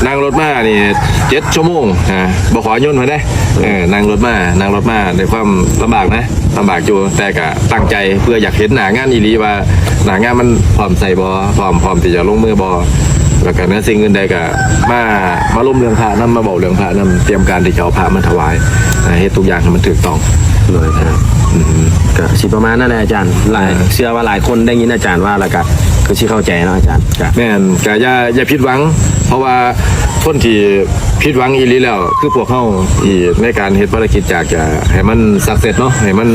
ນັ່ງລົດມານີ້ເຈັດຊົ່ວໂມງນະ ບໍ່ຂໍຍົນເພິ່ນເດ້. ເອີ ນັ່ງລົດມາ ນັ່ງລົດມາດ້ວຍຄວາມລຳບາກນະ ລຳບາກຢູ່ ແຕ່ກະຕັ້ງໃຈເພື່ອຢາກເຫັນໜ້າງານອີ່ຫຼີວ່າ ໜ້າງານມັນພ້ອມໃຊ້ບໍ່ ພ້ອມ ພ້ອມທີ່ຈະລົງມືບໍ່. ແລ້ວກະເໜືອສິ່ງອື່ນໃດກະມາ ມາລົມເລື່ອງພະນຳ ມາເວົ້າເລື່ອງພະນຳ ຕຽມການທີ່ຈະເອົາພະມາຖວາຍ ເຮັດທຸກຢ່າງໃຫ້ມັນຖືກຕ້ອງ. ໂດຍ ອືມ ກະຊິປະມານນັ້ນແຫຼະອາຈານ. ຫຼາຍ ເອີ ເຊື່ອວ່າຫຼາຍຄົນໄດ້ຍິນອາຈານວ່າ ແລ້ວກະຄືຊິເຂົ້າໃຈເນາະອາຈານ. ກະ ແມ່ນ ກະຢ່າ ຢ່າຜິດຫວັງ ເພາະວ່າຄົນທີ່ຜິດຫວັງອີ່ຫຼີແລ້ວ ຄືພວກເຮົາ ທີ່ໃນການເຮັດພາລະກິດ ຢາກຈະໃຫ້ມັນ success ເນາະ ໃຫ້ມັນ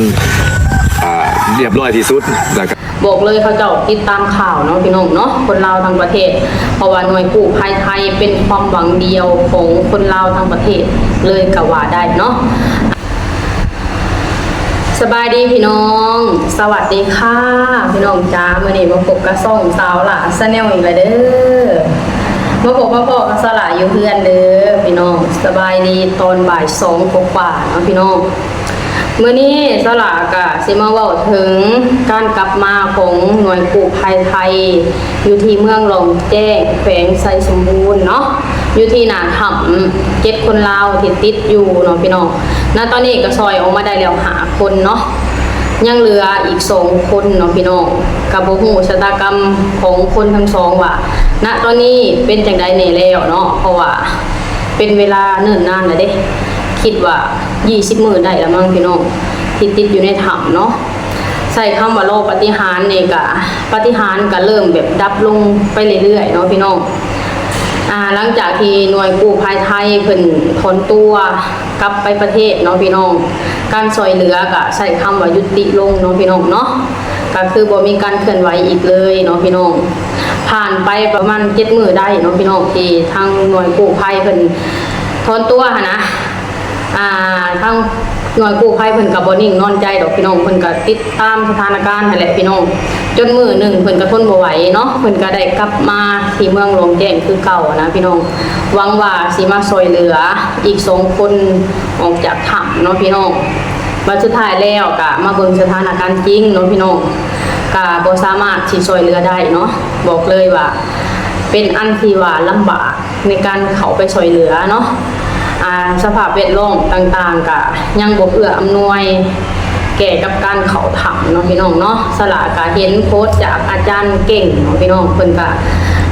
ອ່າ ລຽບຮ້ອຍທີ່ສຸດ ແລ້ວກະ ບອກເລີຍເຂົາເຈົ້າຕິດຕາມຂ່າວເນາະ ພີ່ນ້ອງເນາະ ຄົນລາວທັງປະເທດ ເພາະວ່າໜ່ວຍກູ້ໄພໄທເປັນຄວາມຫວັງດຽວຂອງຄົນລາວທັງປະເທດເລີຍກໍວ່າໄດ້ເນາະ. ສະບາຍດີພີ່ນ້ອງ ສະຫວັດດີຄ່ະພີ່ນ້ອງຈ້າ. ມື້ນີ້ມາພົບກັບຊ່ອງສາວຫຼ້າ Channel ອີກແລ້ວເດີ. ມາພົບມາພໍ້ກັບສາວຫຼ້າຢູ່ເຮືອນເດີພີ່ນ້ອງ. ສະບາຍດີຕອນບ່າຍສອງກວ່າໆເນາະພີ່ນ້ອງ. ມື້ນີ້ສາວຫຼ້າກະຊິມາເວົ້າເຖິງການກັບມາຂອງໜ່ວຍກູ້ໄພໄທ ຢູ່ທີ່ເມືອງລ້ອງແຈ້ງ ແຂວງໄຊສົມບູນເນາະ ຢູ່ທີ່ໜ້າຖ້ຳເຈັດຄົນລາວທີ່ຕິດຢູ່ເນາະພີ່ນ້ອງ. ນະຕອນນີ້ກະຊ່ອຍອອກມາໄດ້ແລ້ວຫ້າຄົນເນາະ ຍັງເຫຼືອອີກສອງຄົນເນາະພີ່ນ້ອງ. ກະບໍ່ຮູ້ຊະຕາກຳຂອງຄົນທັງສອງວ່າ ນະຕອນນີ້ເປັນຈັ່ງໃດແດ່ແລ້ວເນາະ ເພາະວ່າເປັນເວລາເນີນນານແລ້ວເດ້ ຄິດວ່າ ຊາວມື້ໄດ້ລະມັ້ງພີ່ນ້ອງ ທີ່ຕິດຢູ່ໃນຖ້ຳເນາະ. ໃຊ້ຄຳວ່າລໍປາຕິຫານນີ້ກະ ປາຕິຫານກະເລີ່ມແບບດັບລົງໄປເລື້ອຍໆເນາະພີ່ນ້ອງ. ອ່າ ຫຼັງຈາກທີ່ໜ່ວຍກູ້ໄພໄທເພິ່ນຖອນຕົວກັບໄປປະເທດເນາະພີ່ນ້ອງ ການຊ່ອຍເຫຼືອກະໃຊ້ຄຳວ່າຍຸຕິລົງເນາະພີ່ນ້ອງເນາະ. ກະຄືບໍ່ມີການເຄື່ອນໄຫວອີກເລີຍເນາະພີ່ນ້ອງ. ຜ່ານໄປປະມານເຈັດມື້ໄດ້ເນາະພີ່ນ້ອງ ທີ່ທາງໜ່ວຍກູ້ໄພເພິ່ນຖອນຕົວຫັ້ນນະ. ອ່າ ທາງໜ່ວຍກູ້ໄພເພິ່ນກະບໍ່ນິ່ງນອນໃຈດອກພີ່ນ້ອງ ເພິ່ນກະຕິດຕາມສະຖານະການຫັ້ນແຫຼະພີ່ນ້ອງ ຈົນມື້ໜຶ່ງເພິ່ນກະທົນບໍ່ໄຫວເນາະ ເພິ່ນກະໄດ້ກັບມາທີ່ເມືອງລ້ອງແຈ້ງຄືເກົ່ານະພີ່ນ້ອງ. ຫວັງວ່າຊິມາຊ່ອຍເຫຼືອອີກສອງຄົນອອກຈາກຖ້ຳເນາະພີ່ນ້ອງ. ບັດສຸດທ້າຍແລ້ວກະມາເບິ່ງສະຖານະການຈິງເນາະພີ່ນ້ອງ ກະບໍ່ສາມາດຊິຊ່ອຍເຫຼືອໄດ້ເນາະ. ບອກເລີຍວ່າເປັນອັນທີ່ວ່າລຳບາກ ໃນການເຂົ້າໄປຊ່ອຍເຫຼືອເນາະ. ອ່າ ສະພາບແວດລ້ອມຕ່າງໆກະຍັງບໍ່ເອື້ອອຳນວຍແກ່ກັບການເຂົ້າຖ້ຳເນາະພີ່ນ້ອງເນາະ. ສາວຫຼ້າກະເຫັນໂພສຈາກອາຈານເກັ່ງເນາະພີ່ນ້ອງ ເພິ່ນກະ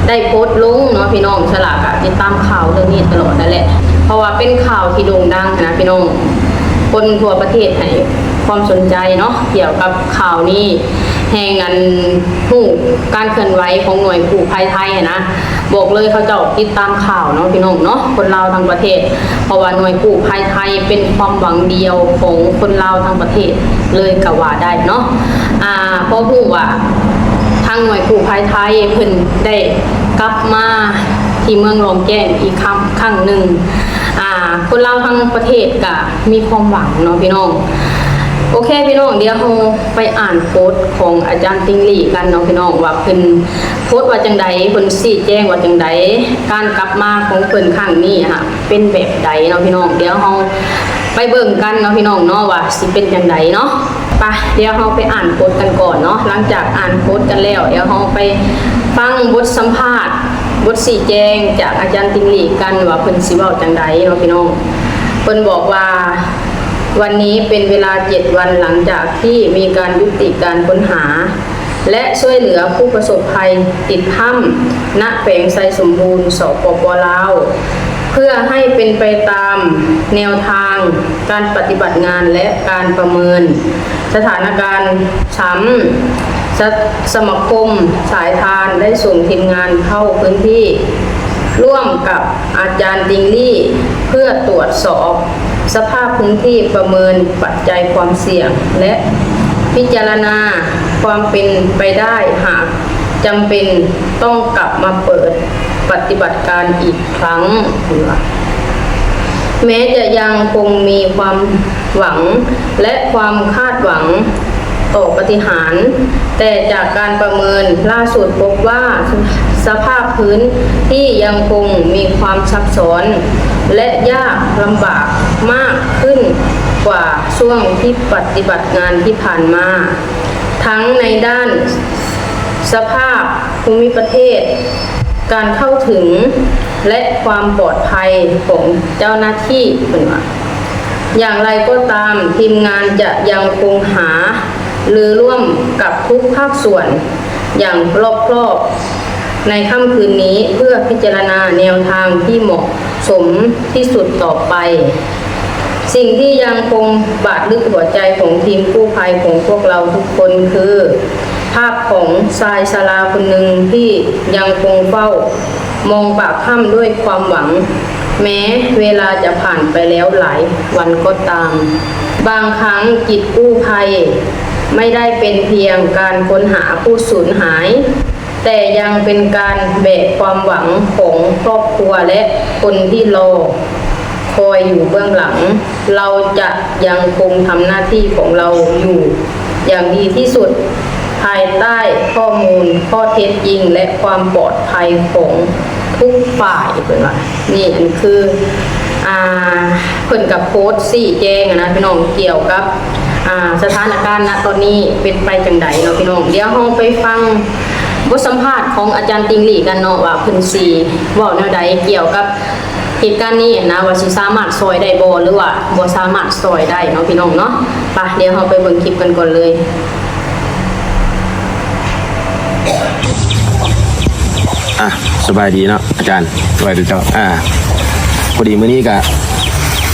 ໄດ້ໂພສລົງເນາະພີ່ນ້ອງ. ສາວຫຼ້າກະຕິດຕາມຂ່າວເລື່ອງນີ້ຕະຫຼອດນັ້ນແຫຼະ ເພາະວ່າເປັນຂ່າວທີ່ໂດ່ງດັງນະພີ່ນ້ອງ ຄົນທົ່ວປະເທດໃຫ້ຄວາມສົນໃຈເນາະ ກ່ຽວກັບຂ່າວນີ້ ແຮ່ງອັນຮູ້ການເຄື່ອນໄຫວຂອງໜ່ວຍກູ້ໄພໄທຫັ້ນນະ. ບອກເລີຍເຂົາເຈົ້າຕິດຕາມຂ່າວເນາະພີ່ນ້ອງເນາະ ຄົນລາວທັງປະເທດ ເພາະວ່າໜ່ວຍກູ້ໄພໄທເປັນຄວາມຫວັງດຽວຂອງຄົນລາວທັງປະເທດເລີຍກໍວ່າໄດ້ເນາະ. ອ່າ ພໍຮູ້ວ່າທາງໜ່ວຍກູ້ໄພໄທເພິ່ນໄດ້ກັບມາທີ່ເມືອງລ້ອງແຈ້ງອີກຄັ້ງ ຄັ້ງໜຶ່ງ ອ່າ ຄົນລາວທັງປະເທດກະມີຄວາມຫວັງເນາະພີ່ນ້ອງ. ໂອເຄພີ່ນ້ອງ ດຽວເຮົາໄປອ່ານໂພສຂອງອາຈານຕິງລີກັນເນາະພີ່ນ້ອງ ວ່າເພິ່ນໂພສວ່າຈັ່ງໃດ ເພິ່ນຊີ້ແຈງວ່າຈັ່ງໃດ ການກັບມາຂອງເພິ່ນຄັ້ງນີ້ຫັ້ນ ເປັນແບບໃດເນາະພີ່ນ້ອງ. ດຽວເຮົາໄປເບິ່ງກັນເນາະພີ່ນ້ອງເນາະ ວ່າຊິເປັນຈັ່ງໃດເນາະ. ໄປ ດຽວເຮົາໄປອ່ານໂພສກັນກ່ອນເນາະ. ຫຼັງຈາກອ່ານໂພສກັນແລ້ວ ດຽວເຮົາໄປຟັງບົດສຳພາດ ບົດຊີ້ແຈງຈາກອາຈານຕິງລີກັນ ວ່າເພິ່ນຊິເວົ້າຈັ່ງໃດເນາະພີ່ນ້ອງ. ເພິ່ນບອກວ່າ ວັນນີ້ເປັນເວລາເຈັດວັນຫຼັງຈາກທີ່ມີການຍຸຕິການຄົ້ນຫາ ແລະ ຊ່ວຍເຫຼືອຜູ້ປະສົບໄພຕິດຖ້ຳ ນະແຂວງໄຊສົມບູນ ສປປ ລາວ ເພື່ອໃຫ້ເປັນໄປຕາມແນວທາງການປະຕິບັດງານ ແລະ ການປະເມີນສະຖານະການ ຊ້ຳ ສະ ສະມາຄົມສາຍທານໄດ້ສົ່ງທີມງານເຂົ້າພື້ນທີ່ ຮ່ວມກັບອາຈານຕິງລີ ເພື່ອຕວດສອບສະພາບພື້ນທີ່, ປະເມີນປັດໄຈຄວາມສ່ຽງ ແລະ ພິຈາລະນາຄວາມເປັນໄປໄດ້ ຫາກຈຳເປັນຕ້ອງກັບມາເປີດປະຕິບັດການອີກຄັ້ງ. ເພິ່ນວ່າ ແມ້ຈະຍັງຄົງມີຄວາມຫວັງ ແລະ ຄວາມຄາດຫວັງຕໍ່ປາຕິຫານ, ແຕ່ຈາກການປະເມີນລ່າສຸດພົບວ່າ ສະພາບພື້ນທີ່ຍັງຄົງມີຄວາມຊັບຊ້ອນ ແລະ ຍາກລຳບາກມາກຂຶ້ນກວ່າຊ່ວງທີ່ປະຕິບັດງານທີ່ຜ່ານມາ, ທັງໃນດ້ານສະພາບພູມິປະເທດ, ການເຂົ້າເຖິງ ແລະ ຄວາມປອດໄພຂອງເຈົ້າໜ້າທີ່ ເພິ່ນວ່າ. ຢ່າງໃດກໍຕາມ, ທີມງານຈະຍັງຄົງຫາລືລວມກັບທຸກພາກສ່ວນຢ່າງລອບຄອບໃນຄ່ຳຄືນນີ້ ເພື່ອພິຈາລະນາແນວທາງທີ່ເໝາະສົມທີ່ສຸດຕໍ່ໄປ. ສິ່ງທີ່ຍັງຄົງບາດລຶກຫົວໃຈຂອງທີມກູ້ໄພຂອງພວກເຮົາທຸກຄົນຄື ພາບຂອງຊາຍຊະລາຄົນໜຶ່ງທີ່ຍັງຄົງເຝົ້າມອງປາກຖ້ຳດ້ວຍຄວາມຫວັງ, ແມ້ເວລາຈະຜ່ານໄປແລ້ວຫຼາຍວັນກໍຕາມ. ບາງຄັ້ງກິດກູ້ໄພໄມ່ໄດ້ເປັນພຽງການຄົ້ນຫາຜູ້ສູນຫາຍ, ແຕ່ຍັງເປັນການແບກຄວາມຫວັງຂອງຄອບຄົວ ແລະ ຄົນທີ່ລໍຄອຍຢູ່ເບື້ອງຫຼັງ. ເຮົາຈະຍັງຄົງທຳໜ້າທີ່ຂອງເຮົາຢູ່ຢ່າງດີທີ່ສຸດ ພາຍໃຕ້ຂໍ້ມູນ, ຂໍ້ເທັດຈິງ ແລະ ຄວາມປອດໄພຂອງທຸກຝ່າຍ ເພິ່ນວ່າ. ນີ້ ອັນຄື ອ່າ ເພິ່ນກໍໂພສຊີ້ແຈງນະ ພີ່ນ້ອງ ກ່ຽວກັບ ອ່າ ສະຖານະການນະຕອນນີ້ເປັນໄປຈັ່ງໃດເນາະ ພີ່ນ້ອງ. ດຽວເຮົາໄປຟັງບົດສຳພາດຂອງອາຈານຕິງຫຼີກັນເນາະ ວ່າເພິ່ນຊິເວົ້າແນວໃດກ່ຽວກັບເຫດການນີ້ນະ ວ່າຊິສາມາດຊ່ອຍໄດ້ບໍ່ ຫຼືວ່າບໍ່ສາມາດຊ່ອຍໄດ້ເນາະ ພີ່ນ້ອງເນາະ. ໄປ ດຽວເຮົາໄປເບິ່ງຄລິບກັນກ່ອນເລີຍ. ອ່ະ ສະບາຍດີເນາະອາຈານ. ສະບາຍດີເຈົ້າ. ອ່າ ພໍດີມື້ນີ້ກະ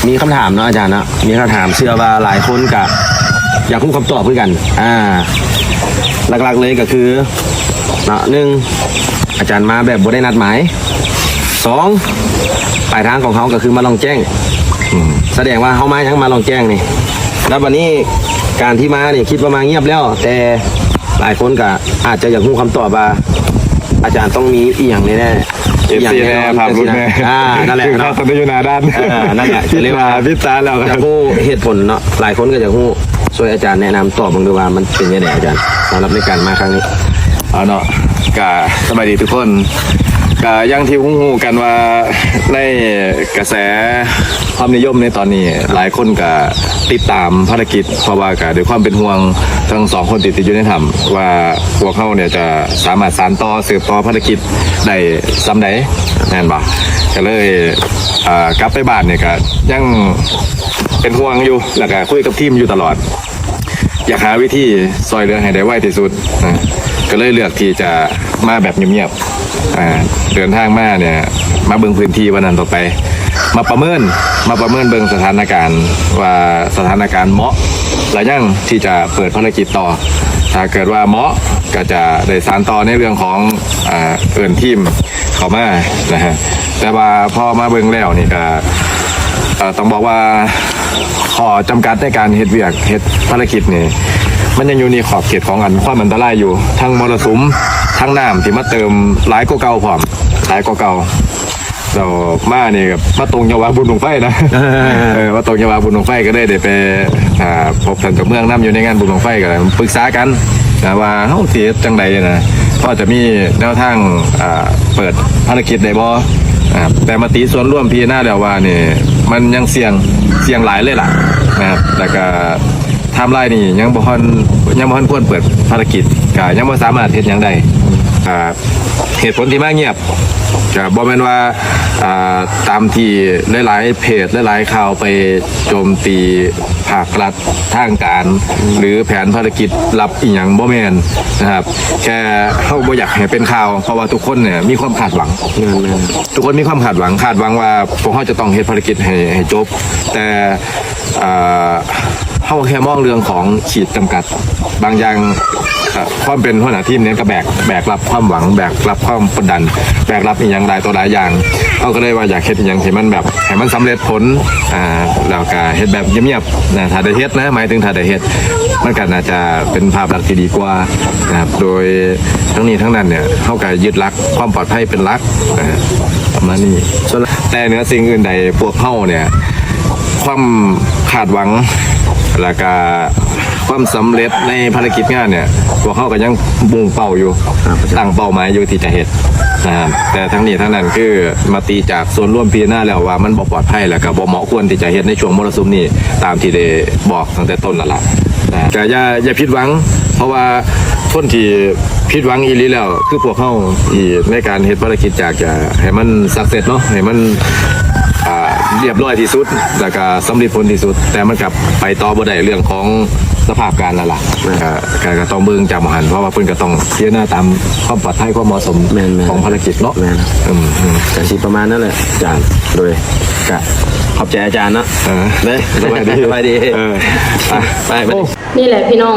ມີຄຳຖາມເນາະອາຈານເນາະ, ມີຄຳຖາມເຊື່ອວ່າຫຼາຍຄົນກະຢາກຮູ້ຄຳຕອບຄືກັນ. ອ່າ ຫຼັກໆເລີຍກະຄືເນາະ ໜຶ່ງ ອາຈານມາແບບບໍ່ໄດ້ນັດໝາຍ, ສອງ ປາຍທາງຂອງເຮົາກະຄືມາລ່ອງແຈ້ງ. ອືມ ສະແດງວ່າເຮົາມາຫຍັງ ມາລ່ອງແຈ້ງນີ້. ແລ້ວບັດນີ້ການທີ່ມານີ້ ຄິດວ່າມາງຽບແລ້ວ, ແຕ່ຫຼາຍຄົນກະອາດຈະຢາກຮູ້ຄຳຕອບວ່າ ອາຈານຕ້ອງມີອີ່ຫຍັງແນ່ໆ ເອັຟຊີແນ່ ພາບຫຼຸດແນ່. ອ່າ ນັ້ນແຫຼະ ຄືເຂົາຕ້ອງໄດ້ຢູ່ໜ້າດ້ານ. ເອີ ນັ້ນແຫຼະ ກໍເລີຍວ່າ ປິດຕາແລ້ວ ຢາກຮູ້ເຫດຜົນເນາະ, ຫຼາຍຄົນກໍຢາກຮູ້. ຊ່ວຍອາຈານແນະນຳຕອບເບິ່ງດູວ່າມັນເປັນຈັ່ງໃດອາຈານ ສຳລັບໃນການມາຄັ້ງນີ້. ເອົາເນາະ ກະສະບາຍດີທຸກຄົນ. ກະຢ່າງທີ່ຮູ້ໆກັນວ່າ ໃນກະແສຄວາມນິຍົມໃນຕອນນີ້ ຫຼາຍຄົນກະຕິດຕາມພາລະກິດ ເພາະວ່າກະດ້ວຍຄວາມເປັນຫ່ວງທັງສອງຄົນທີ່ຕິດຢູ່ໃນຖ້ຳ ວ່າພວກເຮົາເນຍຈະສາມາດສານຕໍ່ ສືບຕໍ່ພາລະກິດໄດ້ສ່ຳໃດ ແມ່ນບໍ່? ກະເລີຍ ເອີ ກັບໄປບ້ານນີ້ກະຍັງເປັນຫ່ວງຢູ່ ແລ້ວກະຄຸຍກັບທີມຢູ່ຕະຫຼອດ. ຢາກຫາວິທີຊ່ອຍເຫຼືອໃຫ້ໄດ້ໄວທີ່ສຸດ ນະ ກໍເລີຍເລືອກທີ່ຈະມາແບບງຽບໆ ອ່າ ເດີນທາງມາເນຍ ມາເບິ່ງພື້ນທີ່ວ່ານັ້ນຕໍ່ໄປ ມາປະເມີນ ມາປະເມີນເບິ່ງສະຖານະການວ່າສະຖານະການເໝາະ ແລະ ຍັງທີ່ຈະເປີດພາລະກິດຕໍ່. ຖ້າເກີດວ່າເໝາະ ກໍຈະໄດ້ສານຕໍ່ໃນເລື່ອງຂອງ ອ່າ ເອີ້ນທີມ ເຂົ້າມານະຮະ ແຕ່ວ່າພໍມາເບິ່ງແລ້ວນີ້ກະ ເອີ ຕ້ອງບອກວ່າຂໍ້ຈຳກັດໃນການເຮັດວຽກ ເຮັດພາລະກິດນີ້ ມັນຍັງຢູ່ໃນຂອບເຂດຂອງອັນຄວາມອັນຕະລາຍຢູ່ ທັງມໍລະສຸມ ທັງນ້ຳທີ່ມາເຕີມຫຼາຍກວ່າເກົ່າພ້ອມ ຫຼາຍກວ່າເກົ່າ. ແລ້ວມານີ້ກໍມາຕົງຈັງຫວະບຸນບັ້ງໄຟນະ ເອີ ເອີ ມາຕົງຈັງຫວະບຸນບັ້ງໄຟ ກໍເລີຍໄດ້ໄປ ອ່າ ພົບທ່ານເຈົ້າເມືອງນຳ ຢູ່ໃນງານບຸນບັ້ງໄຟ ກໍໄດ້ປຶກສາກັນນະວ່າເຮົາຊິເຮັດຈັ່ງໃດນະ ພໍຈະມີແນວທາງ ອ່າ ເປີດພາລະກິດໄດ້ບໍ່? ອ່າ ແຕ່ມະຕິສ່ວນລວມພິຈາລະນາແລ້ວວ່ານີ້ ມັນຍັງສ່ຽງ ສ່ຽງຫຼາຍເລີຍລະນະ ແລ້ວກໍ ໄທມລາຍນີ້ຍັງບໍ່ທັນ ຍັງບໍ່ທັນຄວນເປີດພາລະກິດ ກະຍັງບໍ່ສາມາດເຮັດຫຍັງໄດ້. ກະເຫດຜົນທີ່ມາງຽບ ກະບໍ່ແມ່ນວ່າ ອ່າ ຕາມທີ່ຫຼາຍໆເພຈ ຫຼາຍໆຂ່າວໄປໂຈມຕີພາກລັດ ທາງການ ຫຼື ແຜນພາລະກິດລັບອີ່ຫຍັງ ບໍ່ແມ່ນນະຄັບ. ແຄ່ເຮົາບໍ່ຢາກໃຫ້ເປັນຂ່າວ ເພາະວ່າທຸກຄົນເນຍມີຄວາມຄາດຫວັງ ແມ່ນໆ ທຸກຄົນມີຄວາມຄາດຫວັງ ຄາດຫວັງວ່າພວກເຮົາຈະຕ້ອງເຮັດພາລະກິດໃຫ້ ໃຫ້ຈົບ ແຕ່ ເອີ ເຮົາແຄ່ມອງເລື່ອງຂອງຂີດຈຳກັດບາງຢ່າງ. ເອີ ຄວາມເປັນຫົວໜ້າທີມນີ້ກໍແບກ ແບກຮັບຄວາມຫວັງ ແບກຮັບຄວາມກົດດັນ ແບກຮັບອີ່ຫຍັງຫຼາຍຕໍ່ຫຼາຍຢ່າງ. ເຮົາກໍເລີຍວ່າຢາກເຮັດອີ່ຫຍັງທີ່ມັນແບບໃຫ້ມັນສຳເລັດຜົນ ອ່າ ແລ້ວກໍເຮັດແບບງຽບໆນະ ຖ້າໄດ້ເຮັດນະ ໝາຍເຖິງຖ້າໄດ້ເຮັດ ມັນກໍໜ້າຈະເປັນພາບລັກທີ່ດີກວ່ານະຄັບ. ໂດຍທັງນີ້ທັງນັ້ນເນຍ ເຮົາກໍຍຶດຫຼັກຄວາມປອດໄພເປັນຫຼັກນະ ປະມານນີ້. ສ່ວນ ແຕ່ເໜືອສິ່ງອື່ນໃດ ພວກເຮົາເນຍ ຄວາມຄາດຫວັງ ແລ້ວກະຄວາມສຳເລັດໃນພາລະກິດງານເນຍ ພວກເຮົາກໍຍັງມຸ່ງເປົ້າຢູ່ ຕັ້ງເປົ້າໝາຍຢູ່ທີ່ຈະເຮັດ ນະ ແຕ່ທັງນີ້ທັງນັ້ນ ຄືມະຕິຈາກສ່ວນລວມພິຈາລະນາແລ້ວວ່າ ມັນບໍ່ປອດໄພ ແລ້ວກໍບໍ່ເໝາະຄວນທີ່ຈະເຮັດໃນຊ່ວງມໍລະສຸມນີ້ ຕາມທີ່ໄດ້ບອກຕັ້ງແຕ່ຕົ້ນນັ້ນລະນະ. ກໍຢ່າ ຢ່າຜິດຫວັງ ເພາະວ່າຄົນທີ່ຜິດຫວັງອີ່ຫຼີແລ້ວ ຄືພວກເຮົາ ທີ່ໃນການເຮັດພາລະກິດ ຢາກຈະໃຫ້ມັນ success ເນາະ ໃຫ້ມັນ ອ່າ ຮຽບຮ້ອຍທີ່ສຸດ ແລ້ວກໍສຳເລັດຜົນທີ່ສຸດ ແຕ່ມັນກໍໄປຕໍ່ບໍ່ໄດ້ ເລື່ອງຂອງສະພາບການນັ້ນລະ ແມ່ນ ກໍ ກໍ ກໍຕ້ອງເບິ່ງຈາກໝ່ອງຫັ້ນ ເພາະວ່າເພິ່ນກໍຕ້ອງພິຈາລະນາຕາມຄວາມປອດໄພ ຄວາມເໝາະສົມ ແມ່ນໆ ຂອງພາລະກິດເນາະ. ແມ່ນ ອືມໆ ກໍຊິປະມານນັ້ນແຫຼະອາຈານ ໂດຍ ກໍຂອບໃຈອາຈານເນາະ. ເອີ ເດ້ ສະບາຍດີ ສະບາຍດີ ເອີ ໄປ ໄປ ໄປ. ໂອ້ ນີ້ແຫຼະພີ່ນ້ອງ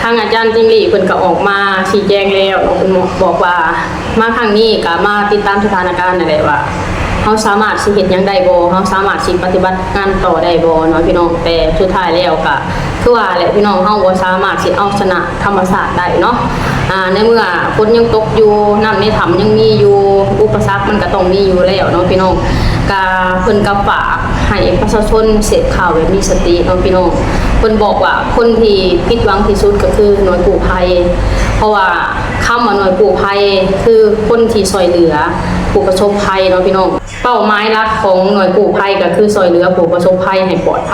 ທາງອາຈານຈິງຫຼີ່ເພິ່ນກໍອອກມາຊີ້ແຈງແລ້ວເນາະ ເພິ່ນບອກວ່າ ມາຄັ້ງນີ້ກໍມາຕິດຕາມສະຖານະການນັ້ນແຫຼະວ່າ ເຮົາສາມາດຊິເຮັດຫຍັງໄດ້ບໍ່ ເຮົາສາມາດຊິປະຕິບັດງານຕໍ່ໄດ້ບໍ່ເນາະພີ່ນ້ອງ. ແຕ່ສຸດທ້າຍແລ້ວກໍຄືວ່າແຫຼະພີ່ນ້ອງ ເຮົາບໍ່ສາມາດຊິເອົາຊະນະທຳມະຊາດໄດ້ເນາະ ອາ ໃນເມື່ອຝົນຍັງຕົກຢູ່ ນ້ຳໃນຖ້ຳຍັງມີຢູ່ ອຸປະສັກມັນກໍຕ້ອງມີຢູ່ແລ້ວເນາະພີ່ນ້ອງ. ກະເພິ່ນກໍຝາກໃຫ້ປະຊາຊົນເສບຂ່າວແບບມີສະຕິເນາະພີ່ນ້ອງ. ເພິ່ນບອກວ່າຄົນທີ່ຜິດຫວັງທີ່ສຸດກໍຄືໜ່ວຍກູ້ໄພ ເພາະວ່າຄຳວ່າໜ່ວຍກູ້ໄພ ຄືຄົນທີ່ຊ່ອຍເຫຼືອຜູ້ປະສົບໄພເນາະພີ່ນ້ອງ. ເປົ້າໝາຍຫຼັກຂອງໜ່ວຍກູ້ໄພກໍຄືຊ່ອຍເຫຼືອຜູ້ປະສົບໄພໃຫ້ປອດໄພ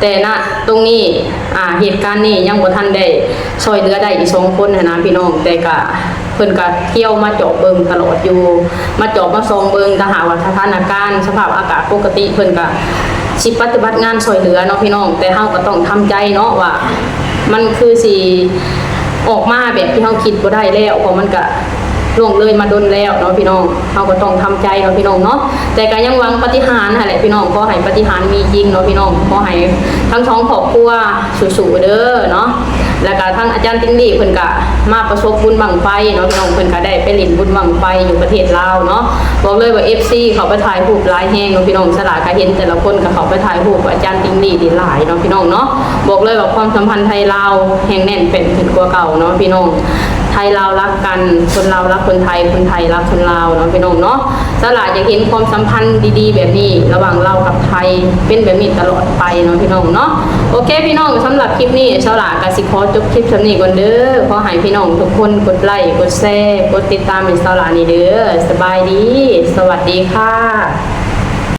ແຕ່ນະຕົງນີ້ ອາ ເຫດການນີ້ຍັງບໍ່ທັນໄດ້ຊ່ອຍເຫຼືອໄດ້ອີກສອງຄົນຫັ້ນນະພີ່ນ້ອງ. ແຕ່ກະ ເພິ່ນກະທ່ຽວມາຈອບເບິ່ງຕະຫຼອດຢູ່ ມາຈອບມາສ່ອງເບິ່ງ ຖ້າຫາກວ່າສະຖານະການສະພາບອາກາດປົກກະຕິ ເພິ່ນກະຊິປະຕິບັດງານຊ່ອຍເຫຼືອເນາະພີ່ນ້ອງ. ແຕ່ເຮົາກໍຕ້ອງທຳໃຈເນາະວ່າ ມັນຄືຊິອອກມາແບບທີ່ເຮົາຄິດບໍ່ໄດ້ແລ້ວ ເພາະມັນກະລ່ວງເລີຍມາດົນແລ້ວເນາະພີ່ນ້ອງ. ເຮົາກໍຕ້ອງທຳໃຈເນາະພີ່ນ້ອງເນາະ. ແຕ່ກໍຍັງຫວັງປາຕິຫານຫັ້ນແຫຼະພີ່ນ້ອງ ຂໍໃຫ້ປາຕິຫານມີຈິງເນາະພີ່ນ້ອງ. ຂໍໃຫ້ທັງສອງຄອບຄົວສູ້ໆເດີເນາະ. ແລ້ວກໍທາງອາຈານຕິງລີເພິ່ນກໍມາປະສົບບຸນບັ້ງໄຟເນາະພີ່ນ້ອງ ເພິ່ນກໍໄດ້ໄປຫຼິ້ນບຸນບັ້ງໄຟຢູ່ປະເທດລາວເນາະ. ບອກເລີຍວ່າເອັຟຊີເຂົ້າໄປຖ່າຍຮູບຫຼາຍແຮງເນາະພີ່ນ້ອງ. ສາລາກໍເຫັນແຕ່ລະຄົນກໍເຂົ້າໄປຖ່າຍຮູບອາຈານຕິງລີຫຼາຍເນາະພີ່ນ້ອງເນາະ. ບອກເລີຍວ່າຄວາມສຳພັນໄທລາວແຮງແໜ້ນແຟ້ນຂຶ້ນກວ່າເກົ່າເນາະພີ່ນ້ອງ. ໄທລາວຮັກກັນ ຄົນລາວຮັກຄົນໄທ ຄົນໄທຮັກຄົນລາວເນາະພີ່ນ້ອງເນາະ. ສາລາຢາກເຫັນຄວາມສຳພັນດີໆແບບນີ້ລະຫວ່າງລາວກັບໄທ ເປັນແບບນີ້ຕະຫຼອດໄປເນາະພີ່ນ້ອງເນາະ. ໂອເຄພີ່ນ້ອງ ສຳລັບຄລິບນີ້ ສາລາກໍຊິຂໍຈົບຄລິບສ່ຳນີ້ກ່ອນເດີ. ຂໍໃຫ້ພີ່ນ້ອງທຸກຄົນກົດໄລ ກົດແຊ ກົດຕິດຕາມໃຫ້ສາລານີ້ເດີ. ສະບາຍດີ ສະຫວັດດີຄ່ະ.